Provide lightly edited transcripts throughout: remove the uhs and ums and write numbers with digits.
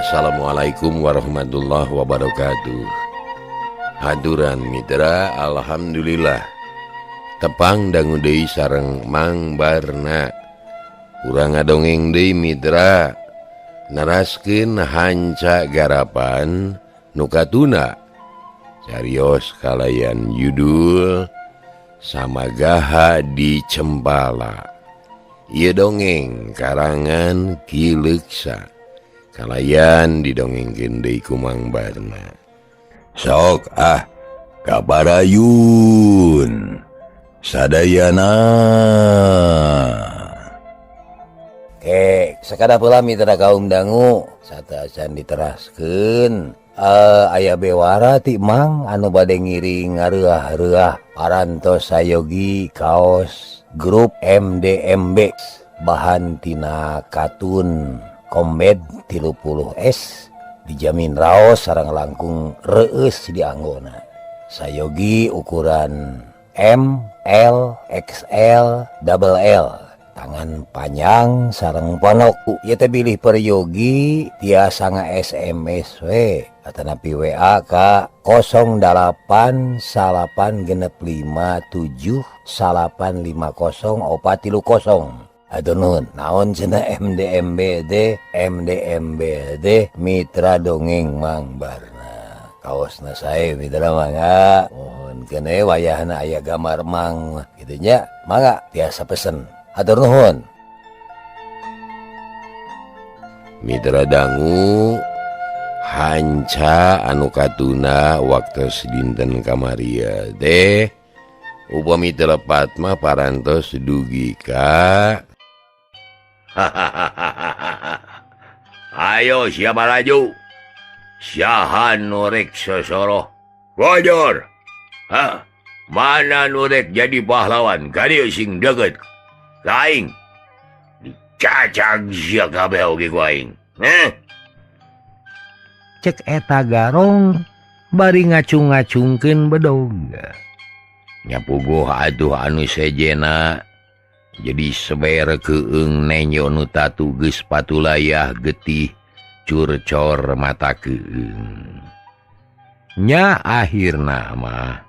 Assalamualaikum warahmatullahi wabarakatuh. Haturan mitra, alhamdulillah tepang dangu deui sareng Mang Barna. Urang ngadongeng deui mitra, neraskeun hanca garapan nu katuna. Carios kalayan judul Samagaha di Cempala. Ieu dongeng karangan Ki Leuksa. Kalayan didongengkeun deui ku Mang Barna. Sok ah kabarayun sadayana. Sekadar pula mitra kaum dangu satacan diteraskeun aya bewara ti Mang anu bade ngiring ngareah-reuah parantos sayogi kaos grup MDMB bahan tina katun Kombed 30S dijamin raos sareng langkung reueus di anggona. Sayogi ukuran M, L, XL, double L, tangan panjang sareng ponok. Ieu teh bilih peryogi tiasa nga-SMS we atanapi WA ka 08 9 6 5 7 9 5 0 4 3 0. Aduh nuhun, naon cenah MDMB teh? MDMB teh Mitra Dongeng Mang Barna. Kaosna sae mitra mangga. Mohon keun wayahna aya gambar Mang kitu nya. Mangga tiasa pesen. Atur nuhun. Mitra dangu hanca anu katuna waktu dinten kamaria teh upami teu lepat mah parantos dugi ka Ayo siapa laju? Saha nu rek sosoroh? Bojor. Hah? Mana nu rek jadi pahlawan? Ka dieu sing deukeut ka aing. Dicacag sia kabeh oge ku aing. Heh? Cek eta garong bari ngacung-ngacungkeun bedog. Nyapuguh atuh anu sejena jadi seber keung nenyo nu tatu geus patulayah getih curcor mata keung. Nya akhirna mah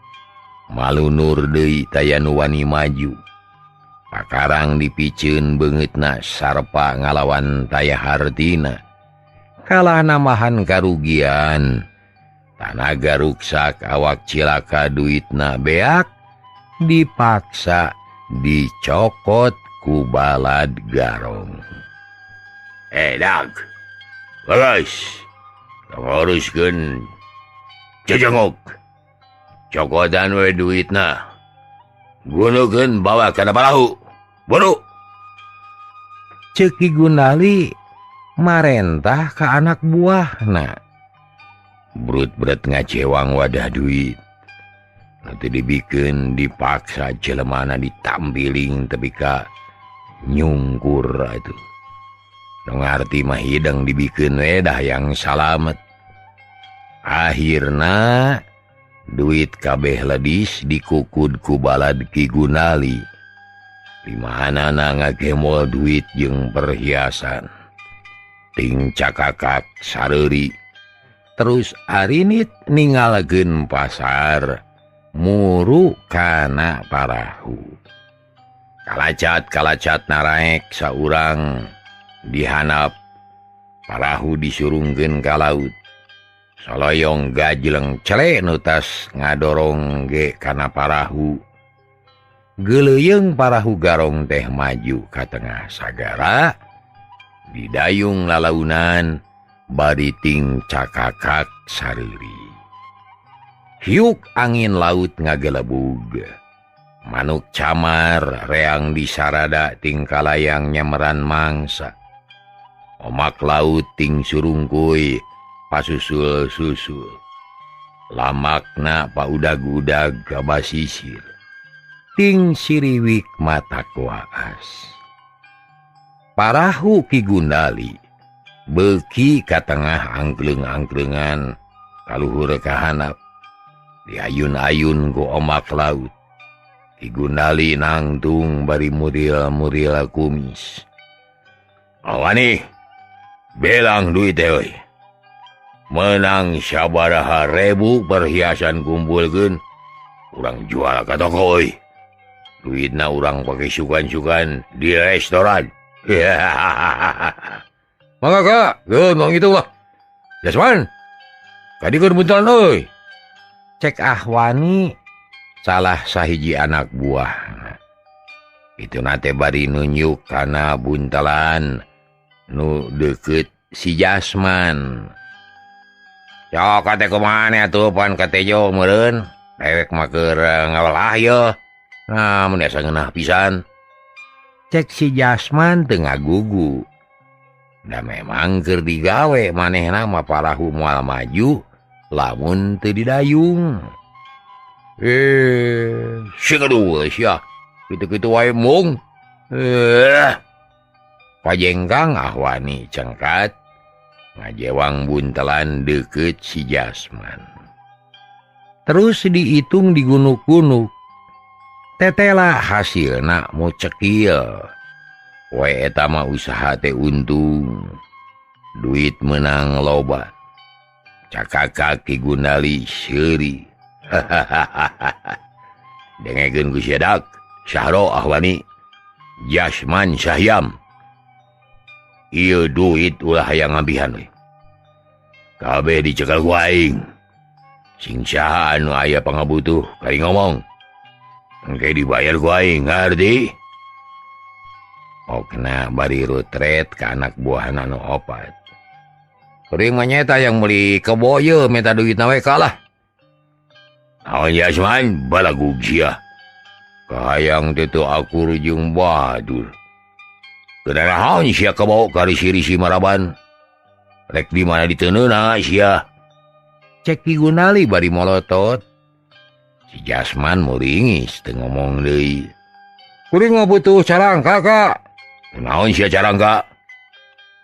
malunur deui taya nu wani maju. Pakarang dipiceun beungeutna sarpa ngalawan taya hartina. Kalah namahan karugian, tanaga ruksak awak cilaka duitna beak dipaksa dicokot ku balad garong. Dag. Bagus. Nguruskeun jejengok. Cokotan we duitna. Gunukeun bawa kana parahu. Buru. Ceuk Ki Gundali marentah ka anak buahna. Brut-brut ngacewang wadah duit. Nanti dibikin dipaksa jelemana ditampiling tepi ka nyungkur itu. Nu ngarti mah hidang dibikin we dah yang salamet. Akhirna duit kabeh ledis dikukud ku balad Ki Gundali. Limahanana ngagemol duit jeung perhiasan. Ting cakakak sareuri. Terus arinit ninggalkeun pasar muru kana parahu. Kalacat-kalacat naraek saurang dihanap parahu disurungkeun ka laut. Soloyong gajleng cele nu tas ngadorong ge kana parahu. Geuleuyeung parahu garong teh maju ka tengah sagara, didayung lalaunan bari ting cakakak sareuri. Hiuk angin laut ngagelebug. Manuk camar reang disarada ting kalayang nyameran mangsa. Omak laut ting surungkuy pasusul-susul. Lamakna paudag-udag kabasisir. Ting siriwik mata kuaas. Parahu Ki Gundali beuki ka tengah angkleng-angklengan kaluhur kahanap. Diayun-ayun ku omak laut. Ki Gundali nangtung bari muril-muril kumis. Awani, belang duit euy. Menang sabaraha rebu perhiasan kumpulkeun urang jual ka toko euy. Duitna urang pake sugan-sugan di restoran. Mangga Kak, geun mong itu lah. Jasman. Kadikeun buntalan euy. Cek Ahwani salah sahiji anak buah. Itu nate bari nunjuk kana buntalan nu deukeut si Jasman. Cok kate kumaha atuh pan katejo meureun dewek mah keur ngawelah yeuh. Nah mun asa ngeunah pisan. Cek si Jasman teu ngagugu. Da memang keur digawe manehna mah parahu moal maju lamun teu didayung. Sing aduh sia. Kitu-kitu wae mung. Pajengkang Ahwani cengkat ngajewang buntelan deket si Jasman. Terus dihitung digunuk-gunuk. Tetela hasilna mu cekil. We eta mah usaha teh untung. Duit menang loba. Cakaka Ki Gundali seuri. Dengekeun ku sia dak. Syahro Ahwani Jasman Sahyam. Ieu duit ulah hayang ngambihan we. Kabeh dicekel ku aing. Sing saha anu aya pangabutuh kari ngomong. Engke dibayar ku aing, ngarti? Okna bari rutret ka anak buahna nu opat. Kuring mah nyaeta yang meuli kebo ieu minta duitna we kalah. Naon Jasman balagug sia. Kahayang teh teu akur jeung badur. Kenaraon sia kebo karisi-risi maraban. Rek di mana diteuneuna sia. Cek Ki Gunali bari molotot. Si Jasman muringis teu ngomong deui. Kuring mah butuh carangka, Kak. Kunaon sia carangka?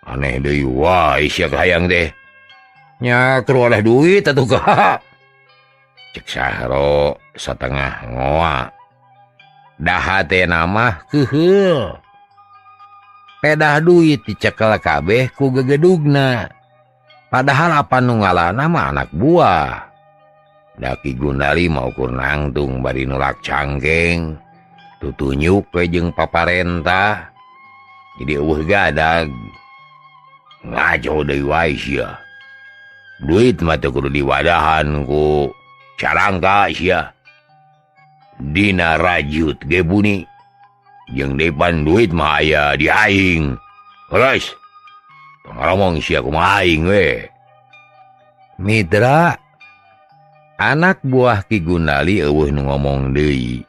Aneh deui wae sia kahayang teh. Nya keur oleh duit atuh, Kak. Cek Sahro satengah ngoa. Daha teh mah keuheul. Pedah duit dicekel kabeh ku gegedugna. Padahal apa nu ngalana mah anak buah. Da Ki Gundali mah ukur nangtung bari nulak cangkeng. Tutunyuk we jeung paparentah. Jadi eueuh gadag. Ngaco deui wae sia. Duit mah teu kudu diwadahan ku carangka sia. Dina rajut ge buni. Jeung depan duit mah aya di aing. Geus. Tong ngomong sia kumaha aing we. Mitra anak buah Ki Gundali eueuh nu ngomong deui.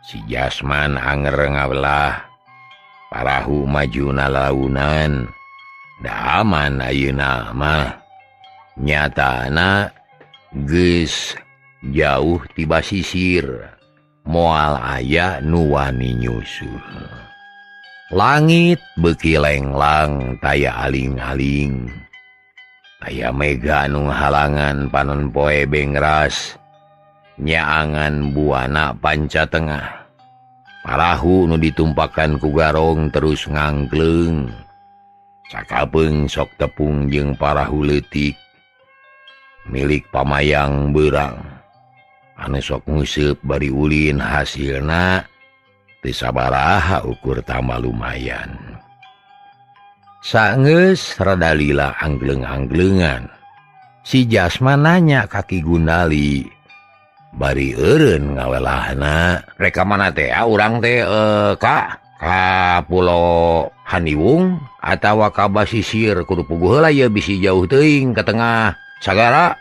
Si Jasman anger ngabelah. Parahu majuna launan. Da aman ayeuna mah. Nyatana geus jauh ti basisir. Moal aya nu wani nyusul. Langit beuki lenglang taya aling-aling. Taya mega nu halangan panon poe bengras. Nyaangan buana panca tengah. Parahu nu ditumpakan ku garong terus ngangkleung. Cakapeung sok tepung jeung parahu leutik milik pamayang beurang. Anu sok nguseup bari ulin hasilna teu sabaraha ukur tambah lumayan. Saenggeus rada lila anggleng-angglengan. Si Jasman nanya ka Ki Gundali. Bari eureun ngawelahna. Rek ka mana teh urang teh Kak? Ka Pulo Haniwung atawa ka basisir kudu puguh heula ieu bisi jauh teuing ka tengah sagara.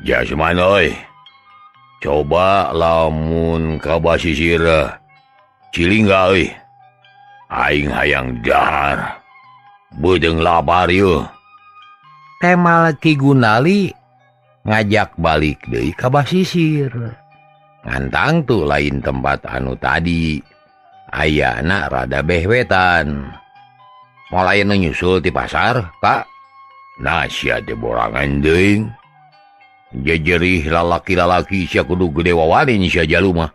Jasman euy. Coba lamun ka basisir Cilingga euy. Aing hayang dahar. Beuteung lapar yeuh. Temal Ki Gundali ngajak balik deui ka basisir. Ngantang tuh lain tempat anu tadi. Ayana rada behwetan. Mulai nu nyusul ti pasar, Kak. Nah sia teh borangan deui. Jejerih lalaki-lalaki sia kudu gede wawanin sia jalu mah.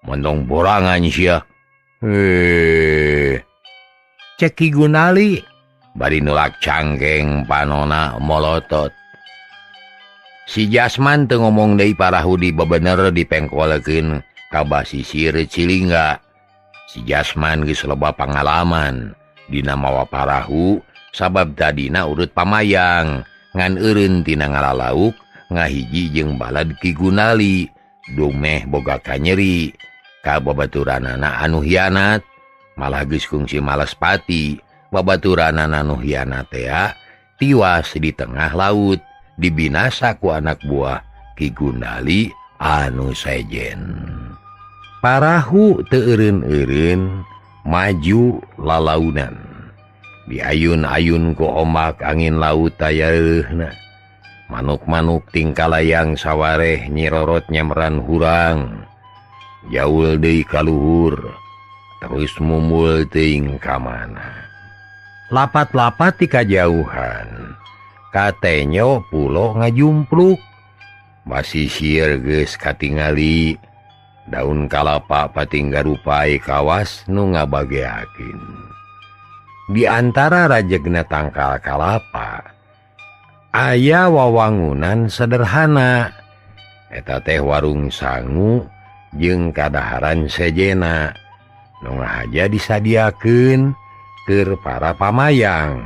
Montong borangan sia. Cek Ki Gunali Bari nulak cangkeng panona molotot. Si Jasman teu ngomong deui parahu di bebener dipengkolekeun ka basisir Cilingga. Si Jasman geus loba pangalaman dina mawa parahu sabab tadina urut pamayang ngan eureun tina ngalalauk ngahiji jeung balad Ki Gunali dumeh boga kanyeri ka babaturanana anu hianat malah geus kungsi males pati babaturanana anu hianat tea tiwas di tengah laut dibinasa ku anak buah Ki Gunali anu sejen. Parahu teu eureun-eureun maju lalaunan diayun-ayun ku ombak angin laut tayeuhna. Manuk-manuk tingkalayang sawareh nyirorot nyemeran hurang jaul deui ka luhur terus mumul teuing ka mana. Lapat-lapat ti kajauhan katenyo pulo ngajumpluk basisir geus katingali daun kalapa patinggarupai kawas nu ngabageakeun. Di antara rajegna tangkal kalapa aya wawangunan sederhana eta teh warung sangu jeung kadaharan sejena nu ngahaja disadiakeun keur para pamayang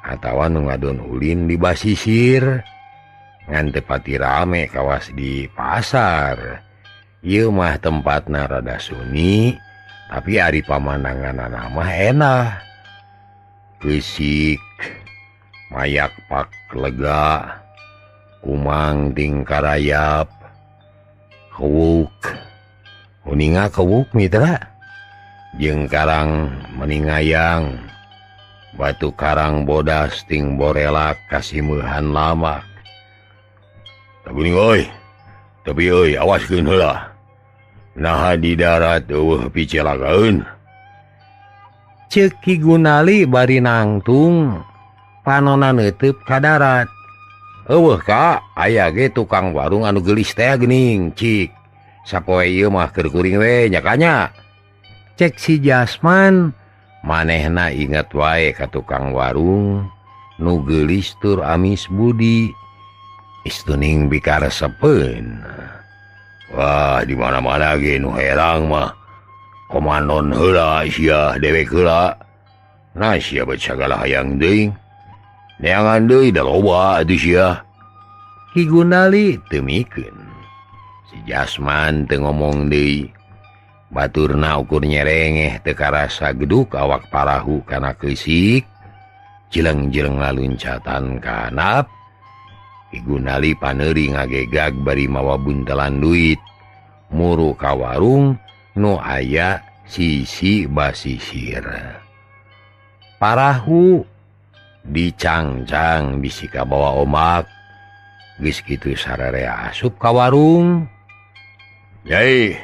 atawa nu ngadon ulin di basisir ngan teu pati rame kawas di pasar. Ieu mah tempatna rada sunyi tapi ari pamandanganna mah enak. Keusik mayak pak lega kumang tingkarayap kewuk uninga kewuk mitra jeung karang meningayang batu karang bodas ting borelak kasimuhan lama. Tapi oi, tapi oi awaskeun heula. Naha di darat eueuh picelakaeun. Ceuk Ki Gunali bari nangtung panona neuteub ka darat. Eueuh ka aya ge tukang warung anu geulis teh geuning cik. Sapoe ieu mah keur kuring we nya kanya. Cek si Jasman manehna ingat wae ka tukang warung nu geulis tur amis budi. Istuning bikaresepeun. Wah, di mana-mana ge nu herang mah. Komanon heula sia dewek heula. Nah sia bet sagala hayang deui. Neangan deui da loba atuh sia. Ki Gunali teu mikeun. Si Jasman teu ngomong deui. Baturna ukur nyerengeh teu karasa geduk awak parahu kana keusik. Jeleng-jeleng laluncatan ka handap. Ki Gunali paneuri ngagegag bari mawa buntelan duit. Muru ka warung nu aya sisi basisir. Parahu dicangcang bisi kabawa ombak. Geus kitu sararea asup ka warung. Yai,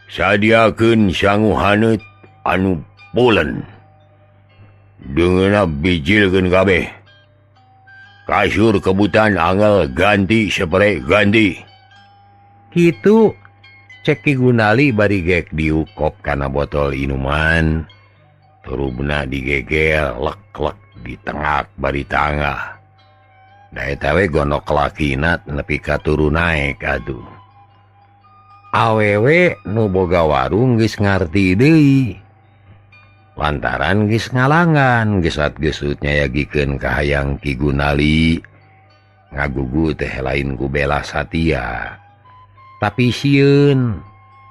sadiakeun sangu haneut anu pulen. Deungeunna bijilkeun kabeh. Kasur kebutan angel ganti sepre ganti. Kitu cek Ki Gunali bari gek diukop kana botol inuman. Turubna digegel lek-lek di tengah bari tangah. Da eta we gonok lakina nepi ka turu naek atuh. Awewe nu boga warung geus ngarti deui. Lantaran geus ngalangan gesat-gesut nyayagikeun ka hayang Ki Gunali. Ngagugu teh lain ku bela satia. Tapi sieun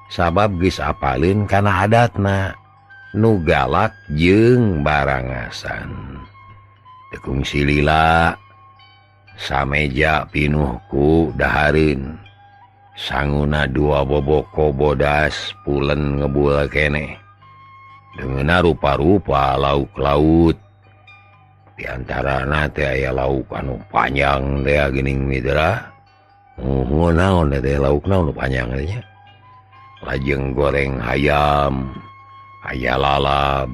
sabab geus apaleun kana adatna nu galak jeung barangasan. Teu kungsi lila sameja pinuh ku dahareun. Sanguna dua boboko bodas pulen ngebul keneh. Deungeunna rupa-rupa lauk laut. Di antarana teh aya lauk anu panjang teh geuning mitra. Naon teh lauk naon nu panjang teh nya. Lajeng goreng hayam, aya lalab,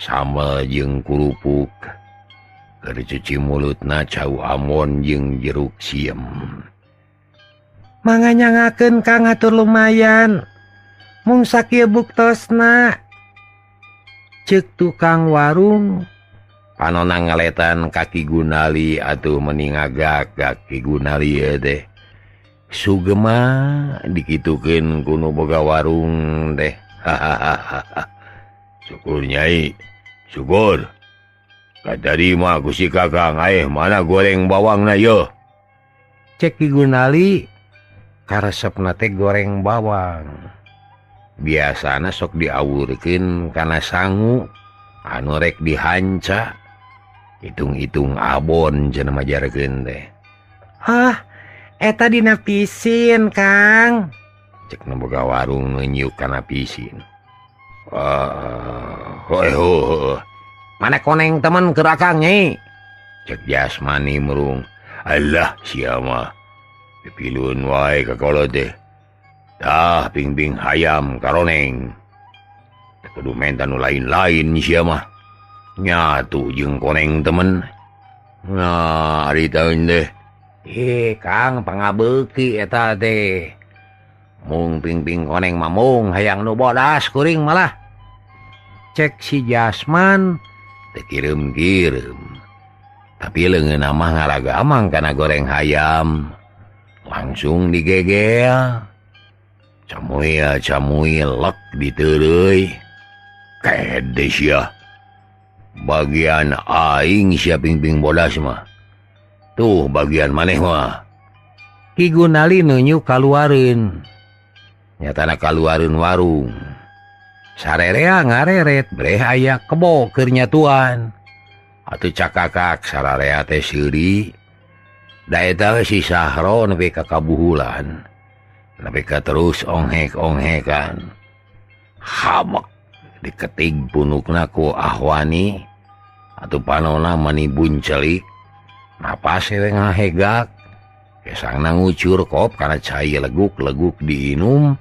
sambal jeung kurupuk. Keur cuci mulutna cau ambon jeung jeruk siem. Manganyangakeun Kang atur lumayan. Mung sakieu buktosna. Ceuk tukang warung Panona ngaletan kaki Gunali atuh meni ngagak Ki Gunali ye teh. Sugema dikitukeun ku nu boga warung teh. Hahaha. Syukur Nyai, syukur. Katarima ku si Kakang, aeh mana goreng bawangna yeuh. Cek Ki Gunali karesepna teh goreng bawang. Biasana sok diawurkeun kana sangu anu rek dihanca. Hitung-hitung abon cenah majarkeun teh. Hah, eta dina pisin, Kang. Cek nu boga warung nunjuk kana pisin. Mana koneng temen keur akang Nyai? Cek Jasmani murung. Alah sia mah. Pipilun wae ka kolot teh. Tah ping-ping hayam karoneng. Teu kudu menta nu lain-lain sia mah. Nyatu jeung koneng temen. Nah, ari taun teh. Kang pangabeuki eta teh. Mung ping-ping koneng mah mung hayang nu bodas kuring malah. Cek si Jasman teu kireum-kireum. Tapi leungeunna mah ngaragamang kana goreng hayam. Langsung digegel. Camuil-camuil lek diteureuy. Kede sia. Bagian aing sia ping-ping bodas mah. Tuh bagian maneh mah. Ki Gunali nunjuk kaluareun. Nyatana kaluareun warung. Sarerea ngareret breh aya kebo keur nyatuan. Atuh cakakak sararea teh seuri. Da eta we si Sahro nepi ka kabuhulan. Nepi ka terus onghek-onghekan. Hamek diketig punukna ku Ahwani. Atuh panona mani buncelik. Napas we ngahegak. Kesangna ngucur kop kana cai leguk-leguk diinum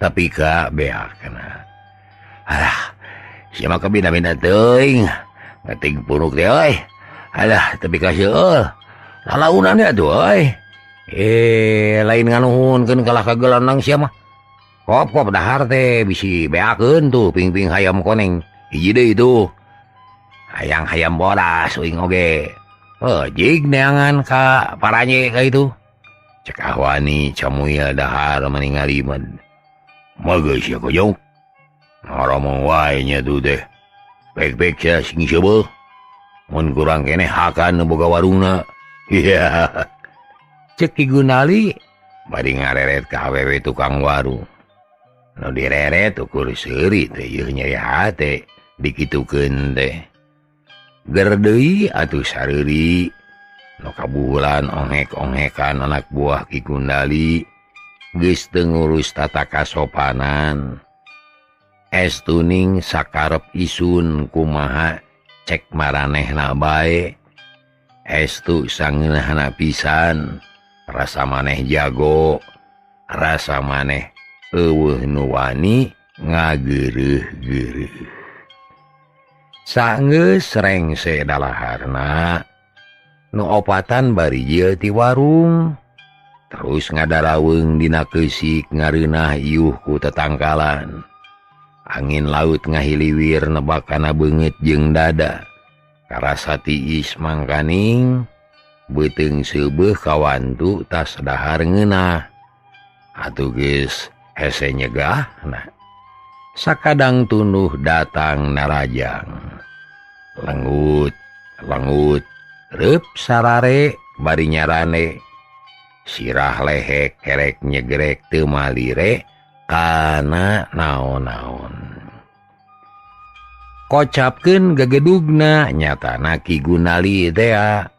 tapi ka beakna. Alah, sia mah kabina-bina teuing. Ngetig punuk teh euy. Alah, tapi ka seueur. Lalaunan atuh euy. Lain nganuhunkeun kalah ka gelandang sia mah. Kop-kop dahar teh bisi beakeun tuh ping-ping hayam koneng. Hiji deui tuh. Hayang hayam bodas uing oge. Jig neangan ka paranye ka itu. Cek Ahwani camuil dahar mani ngalimed. Mageus sia kojong. Ngoromong wae nya tuh teh. Pek-pek sia sing seubeuh. Mun kurang keneh hakan nu boga warungna. Iya. Cek Ki Gunali bari ngareret ka awewe tukang warung. Nu direret ukur seuri teh yeuh nyeri hate dikitukeun teh. Ger deui atuh sareuri. Nu kabuhulan onghek-onghekan anak buah Ki Gunali geus teu ngurus tata kasopanan. Es tuning sakarep isun kumaha cek maranehna bae. Estu sangeunahna pisan. Rasa maneh jago, rasa maneh eueuh nu wani ngageureuh-geureuh. Sanggeus rengse dalaharna, nu opatan bari jieul ti warung. Terus ngadaraweung dina keusik ngareunah iuh ku tetangkalan. Angin laut ngahiliwir nebak kana beungeut jeung dada. Karasa tiis mangkaning beuteung seubeuh kawantu tas dahar ngeunah. Atuh geus hese nyegahna. Sakadang tunduh datang narajang. Lengut, lengut, reup sarare bari nyarane. Sirah lehek kerek nyegrek teu malire kana naon-naon. Kocapkeun gegedugna nyatana Ki Gunali tea.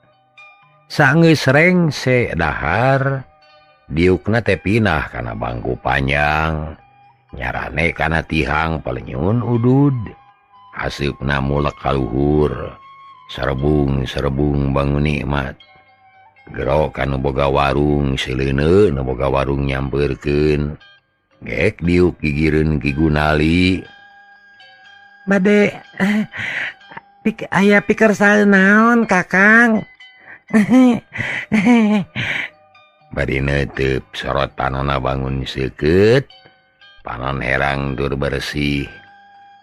Sanggeus rengse dahar, diukna teh pinah kana bangku panjang, nyarane kana tihang palenyun udud. Haseupna mulek kaluhur, serebung-serebung bangun nikmat. Gero kanu boga warung sileuneu nu boga warung nyampeurkeun. Gek diuk gigireun Ki Gunali. Bade aya pikir naon Kakang. Bari neuteub sorot panona bangun seukeut, panon herang tur bersih,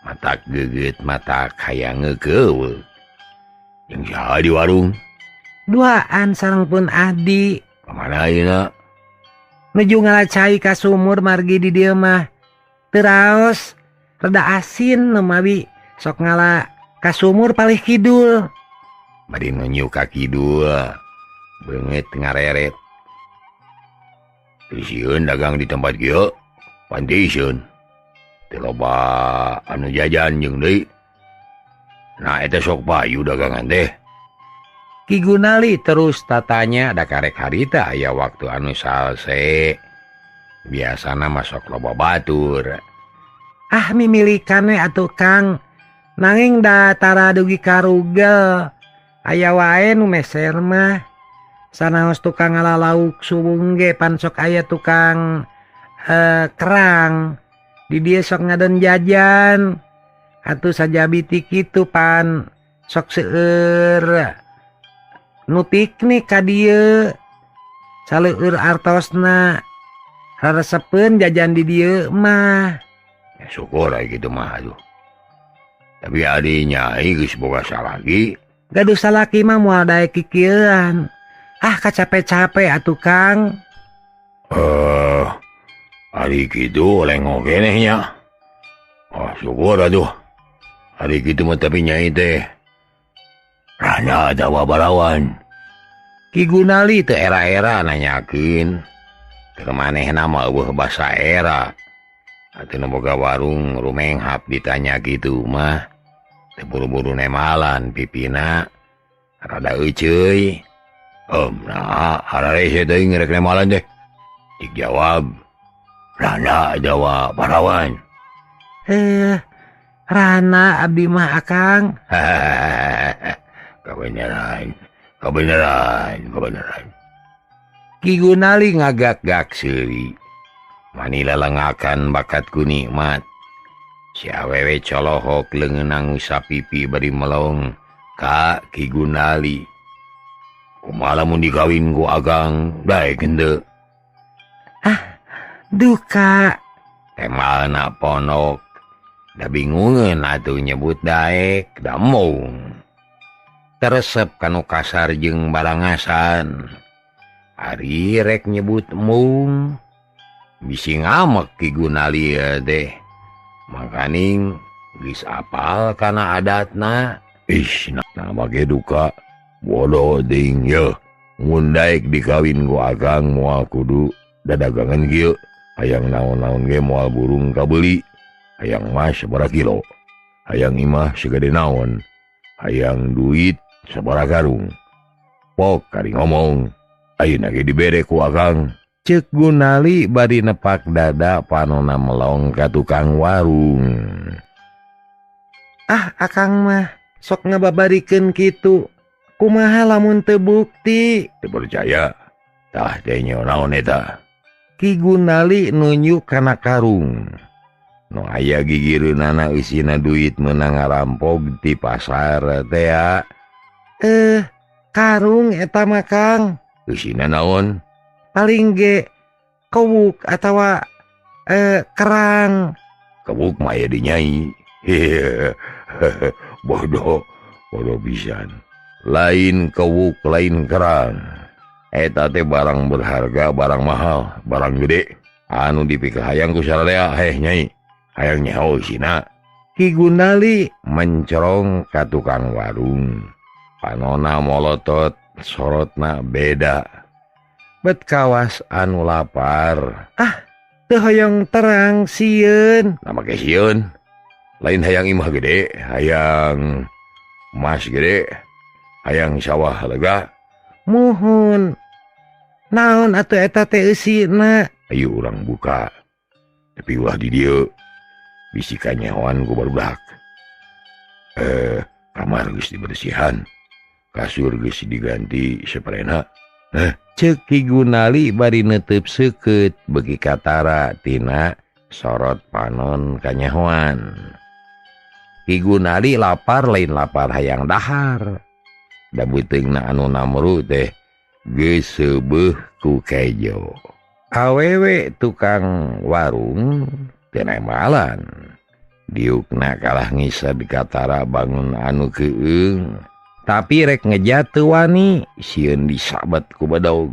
matak gegeut matak hayang ngeukeul. Jeung saha di warung? Duaan sareng pun adi. Ka mana ayeuna? Nuju ngalacai ka sumur margi di dieu mah. Teu raos, rada asin nemawi sok ngala ka sumur palih kidul. Bari nunjuk ka kidul. Beungeut ngareret. Sieun dagang di tempat kieu, panti sieun. Teu loba anu jajan jeung deui. Nah eta sok payu dagangan teh. Ki Gunali terus tatanya da karek harita aya waktu anu salse. Biasana mah sok loba batur. Ah mimilikan we atuh Kang. Nanging da tara dugi karugel. Aya wae nu meser mah. Sanaos tukang ngalalauk suwung ge pan sok aya tukang kerang. Di dieu sok ngadon jajan. Atuh sajabi ti kitu pan sok seueur nu piknik ka dieu. Saleueur artosna. Raresepeun jajan di dieu mah. Ya, syukur aya kitu mah aduh. Tapi adi nyai geus boga salaki. Gaduh salaki mah moal daek kikieuan. Ah kacape-cape atuh Kang. Ari kitu lengok keneh nya. Oh syukur atuh. Ari kitu mah tapi nyai teh rana atawa barawan. Ki Gunali teu era-era nanyakeun. Keur manehna mah eueuh basa era. Atuh nu boga warung rumenghap ditanya kitu mah. Teu buru-buru nemalan pipina rada euceuy. Nah, hararese teuing rek nemalan teh. Cik jawab, rana atawa parawan. Rana abdi mah Akang. Kebenaran, kebenaran, kebenaran. Ki Gunali ngagak-gak seuri. Manila lengakan bakat ku nikmat. Si awewe colohok leungeunna ngusap pipi bari melong ka Ki Gunali. Kumaha lamun dikawin ku Akang daek henteu? Ah, duka. Temalna ponok. Da bingungeun atuh nyebut daek, da mung. Teresep kanu kasar jeung barangasan. Ari rek nyebut mung. Bisi ngamek Ki Gunali teh. Makaning geus apal kana adatna. Ih, nah make duka. Bodoh ding ye. Mun daek dikawin ku Akang moal kudu dadagangan kieu. Hayang naon-naon ge moal burung kabeuli. Hayang mas sabaraha kilo. Hayang imah sagede naon. Hayang duit sabaraha karung. Pok kari ngomong. Ayeuna ge dibere ku Akang. Ceuk Gunali bari nepak dada panona melong ka tukang warung. Ah Akang mah sok ngababarikeun kitu. Kumaha lamun teu bukti? Teu percaya. Tah teh naon eta? Ki Gunali nunjuk kana karung. Nu aya gigireunana eusina duit meunang ngarampog ti pasar tea. Karung eta mah Kang. Eusina naon? Paling ge kewuk atawa kerang. Kewuk mah aya di nyai. Bodoh, bodoh pisan. Lain kewuk, lain kerang. Eta teh barang berharga, barang mahal, barang gede. Anu dipikahayang ku sararea, heh nyai. Hayang nyaho isina. Ki Gunali mencerong ka tukang warung. Panona molotot, sorotna beda. Bet kawas anu lapar. Ah, teu hoyong terang sieun. Nah make sieun. Lain hayang imah gede, hayang mas gede, hayang sawah lega. Muhun. Naon atuh eta teh eusina? Ayo urang buka. Tapi ulah di dieu. Bisi kanyahoan ku barudak. Kamar geus dibersihan. Kasur geus diganti saprena. Ceuk Ki Gunali bari neuteub seukeut beuki katara tina sorot panon kanyahoan. Ki Gunali lapar lain lapar hayang dahar. Da beuteungna anu namru teh geus seubeuh ku kejo. Awewe tukang warung teu nemalan. Diukna kalah ngisep katara bangun anu keung. Tapi rek ngejat teu wani sieun disabet ku bedog.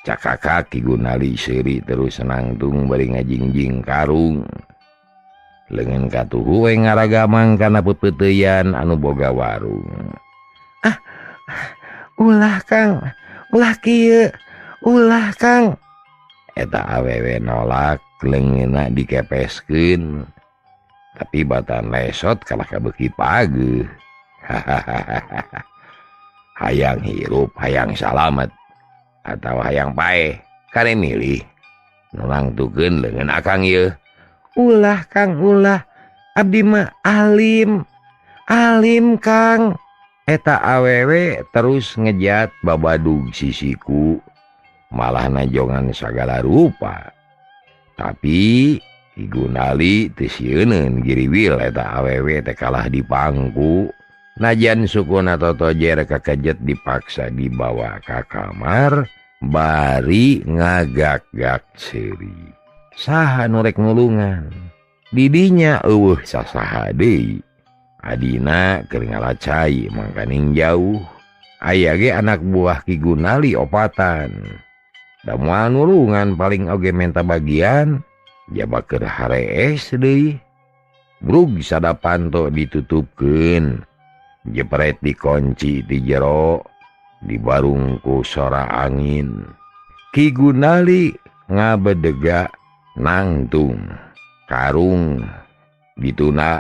Cakakak Ki Gunali seuri terus nangtung bari ngajingjing karung. Leungeun katuhu we ngaragamang kana pepeuteuyan anu boga warung. Ah, ulah Kang, ulah kieu, ulah Kang. Eta awewe nolak leungeunna dikepeskeun. Tapi batan lesot kalah kabeuki pageuh. Hahaha. Hayang hirup, hayang salamet atau hayang paeh, kare milih. Nu nangtukeun leungeun akang ieu. Ulah Kang, ulah. Abdi mah alim. Alim Kang. Eta awewe terus ngejat babadug sisiku. Malah najongan sagala rupa. Tapi Ki Gunali teu sieuneun giriwil eta awewe teh kalah dipangku. Najan sukuna totojer kakejet dipaksa dibawa ka kamar bari ngagak-gak seuri. Saha nu rek nulungan? Didinya eueuh sasaha deui. Adina keur ngalacai mangkaning jauh. Aya ge anak buah Ki Gunali opatan. Da moal nulungan paling oge menta bagian jaba keur harees deui. Brug sada panto ditutupkeun. Jepret dikunci di jero dibarung ku sora angin. Ki Gunali ngabedega nangtung karung dituna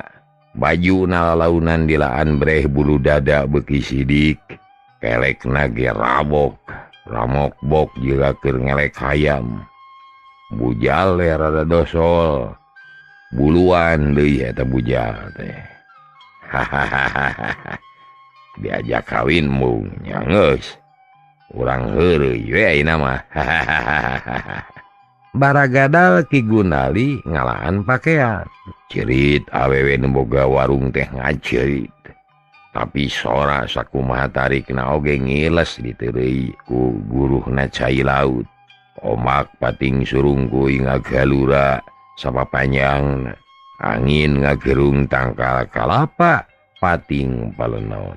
baju nalalaunan dilaan breh bulu dada beuki sidik kelekna ge rabok ramok bok jiga keur ngelek hayam bujal rada dosol buluan deui eta bujal teh. Hahaha. Diajak kawin mung nya geus urang heureuy we ayeuna mah. Hahaha. Baragadal Ki Gunali ngalaan pakaian. Cerit awewe nu boga warung teh ngacerit. Tapi sora sakumaha tarikna oge ngiles diteureuy ku guruhna cai laut. Omak pating surungkuy ngagalura sapapanjangna. Angin ngagerung tangkal kalapa pating palenod.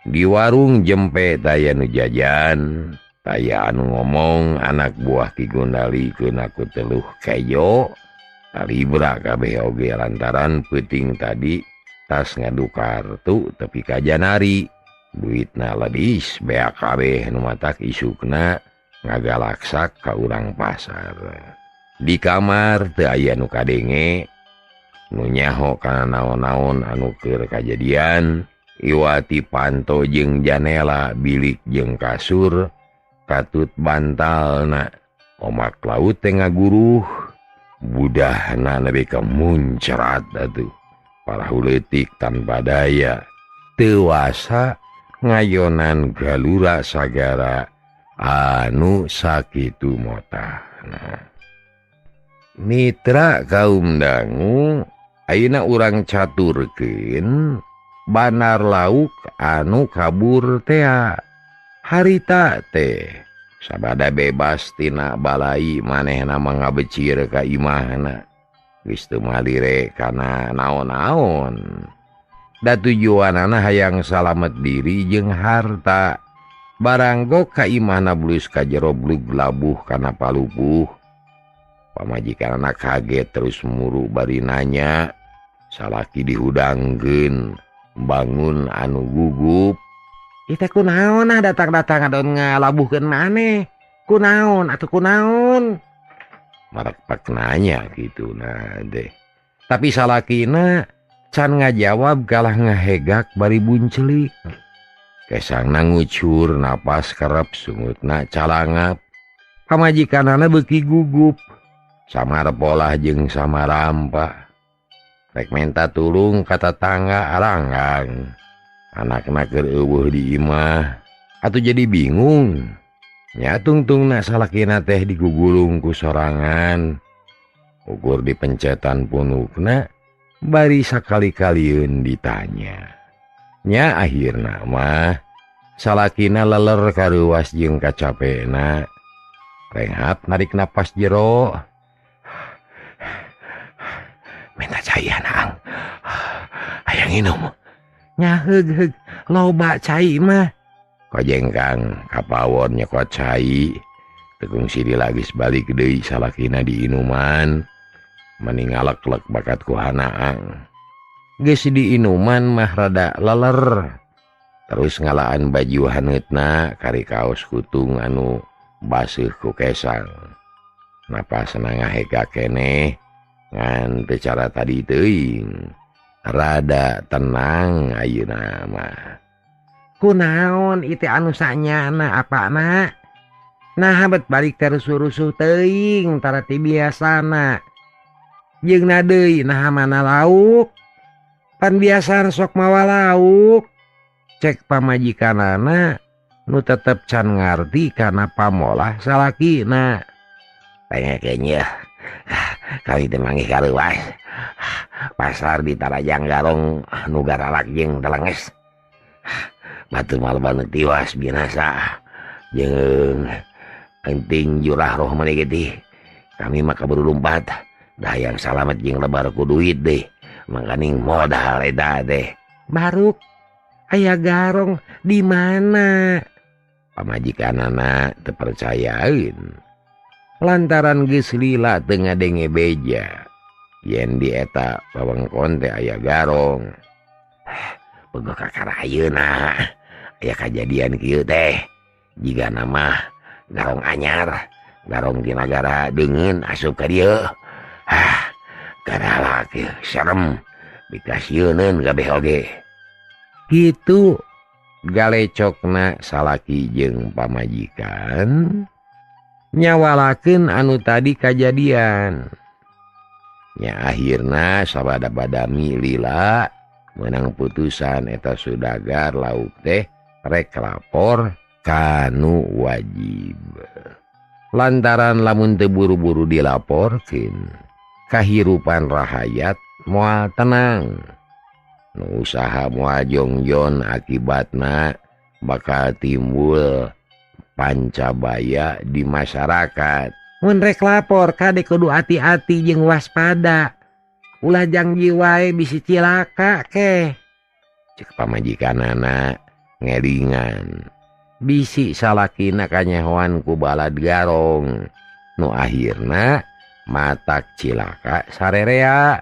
Di warung jempe taya nu jajan. Taya anu ngomong anak buah Ki Gunali keuna ku teluh kejo. Talibra kabeh oge lantaran peuting tadi tas ngadu kartu tepi ka janari. Duitna ledis beak kabeh nu matak isukna ngagalaksak ka urang pasar. Di kamar teu aya nu kadenge nu nyaho kana naon-naon anu keur kajadian. Iwati panto jeung janela bilik jeung kasur katut bantalna. Omak laut teh ngaguruh budahna nepi ka muncrat atuh. Parahu leutik tanpa daya teuasa ngayonan galura sagara anu sakitu motahna. Mitra kaum dangu ayeuna urang caturkeun banar lauk anu kabur tea. Harita teh sabada bebas tina balai manehna mangabecir ka imahna. Geus teu malire kana naon-naon. Da tujuanana hayang salamet diri jeung harta. Barang ka imahna bulus ka jero blug labuh kana palupuh. Pamajikanana kaget terus muru bari nanya. Salaki dihudangkeun bangun anu gugup. Ih teh kunaon ah datang-datang adon ngalabuhkeun maneh. Kunaon atuh kunaon? Marak-pak nanya gitu nah deh. Tapi salakina can ngajawab kalah ngahegak bari buncelik. Kesangna ngucur napas kerep sungutna calangap. Pamajikanana beuki gugup. Samar polah jeung samarampa. Rek menta tulung ka tatangga aranggang. Anakna keur eueuh di imah. Atuh jadi bingung. Nya tungtungna salakina teh digugulung ku sorangan. Ukur dipencetan punukna bari sakali-kalieun ditanya. Nya akhirna mah salakina leler kareuwas jeung kacapena. Renghap narik napas jero. Minta caian ang. Hayang inum. Nya heug heug. Loba cai mah. Kojengkang kapawon nyekot cai. Tekung sidi lagis balik deui salakina diinuman. Meni ngalek-lek bakat ku hanaang. Geus diinuman mah rada leler. Terus ngalaan baju haneutna kari kaos kutung anu baseuh ku kesang. Napasna ngahega keneh ngan teu cara tadi teuing. Rada tenang ayeuna mah. Kunaon itu anu sanyana apana? Nah bet balik terusuh-rusuh teuing tara ti biasana. Jeung deui nah mana lauk? Pan biasa sok mawa lauk. Cek pamajikanana nu tetep can ngarti kana pamolah salakina. Pengen kali teh manggih kareuwas. Pasar di Tarajang garong nu garalak jeung telenges. Batu mah nu tiwas binasa. Jeung penting jurah roh maneh teh. Kami mah kaburu lumpat. Dah yang salamet jeung lebar ku duit deh. Mangkaning modal eta teh. Baruk aya garong di mana? Pamajikanana teu percayaeun. Lantaran geus lila teu ngadenge beja. Yen di eta wewengkon teh aya garong. Pegoh kakara ayeuna aya kajadian kieu teh. Jigana mah garong anyar, garong di nagara deungeun asup ka dieu. Hah, garalak serem bikasieuneun kabeh oge. Kitu galecokna salaki jeung pamajikan nyawalakeun anu tadi kajadian. Nya akhirna sabada-badami lila menang putusan eta sudagar lauk teh rek lapor kanu wajib. Lantaran lamun teu buru-buru dilaporkeun, kahirupan rahayat moal tenang. Nu usaha moal jongjon akibatna bakal timbul pancabaya di masyarakat. Mun rek lapor kade kudu hati-hati jeung waspada. Ulah jangji wae bisi cilaka keh. Cek pamajikanana ngelingan. Bisi salakina kanyahoan ku balad garong. Nu akhirna matak cilaka sarerea.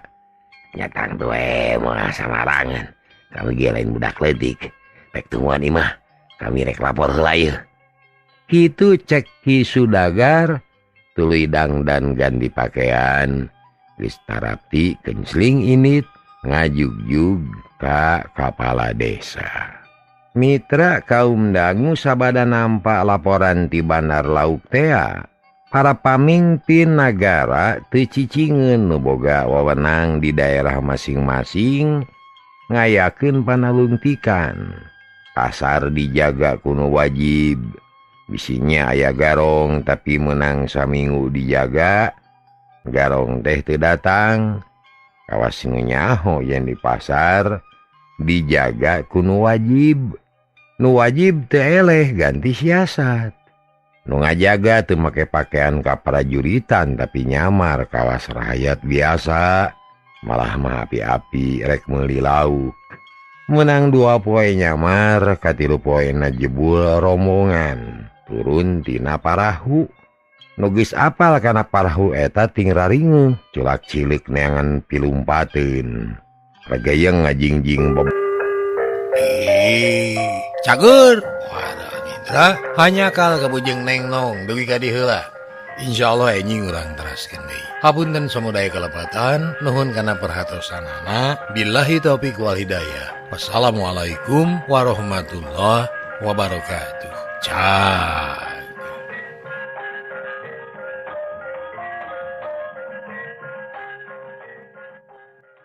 Nyatang tuh moal samarangan. Kami ge lain budak leutik. Rek tungguan imah, kami rek lapor heula ieu. Kitu cek Ki Sudagar tuluy dangdan ganti pakaian. Geus tarapti kencling init ngajugjug ka kapala desa. Mitra kaum dangu sabada nampak laporan ti Bandar Lauk tea. Para pamimpin nagara teu cicingeun nu boga wewenang di daerah masing-masing ngayakeun panalungtikan. Pasar dijaga kuno wajib. Bisinya aya garong tapi menang saminggu dijaga. Garong teh teu datang. Kawas nu nyaho yen di pasar dijaga kuno wajib. Nu wajib teu eleh ganti siasat. Nu ngajaga teu make pakaian kaprajuritan tapi nyamar kawas rakyat biasa. Malah mah api-api rek meuli lauk. Menang 2 poe nyamar, katilu poena jebul rombongan. Turun tina parahu. Nu geus apal kana parahu eta ting raringuh, culak cilik neangan pilumpateun. Regayeng ngajingjing bom. Cager. Waduh, Mitra, hanya kal kabujeng neng nong dugi ka diheula. Insyaallah enjing urang teraskeun deui. Hapunten samudaya kalepatan, nuhun kana perhatosanana. Billahi taufik wal hidayah. Wassalamualaikum warahmatullahi wabarakatuh. Ciao.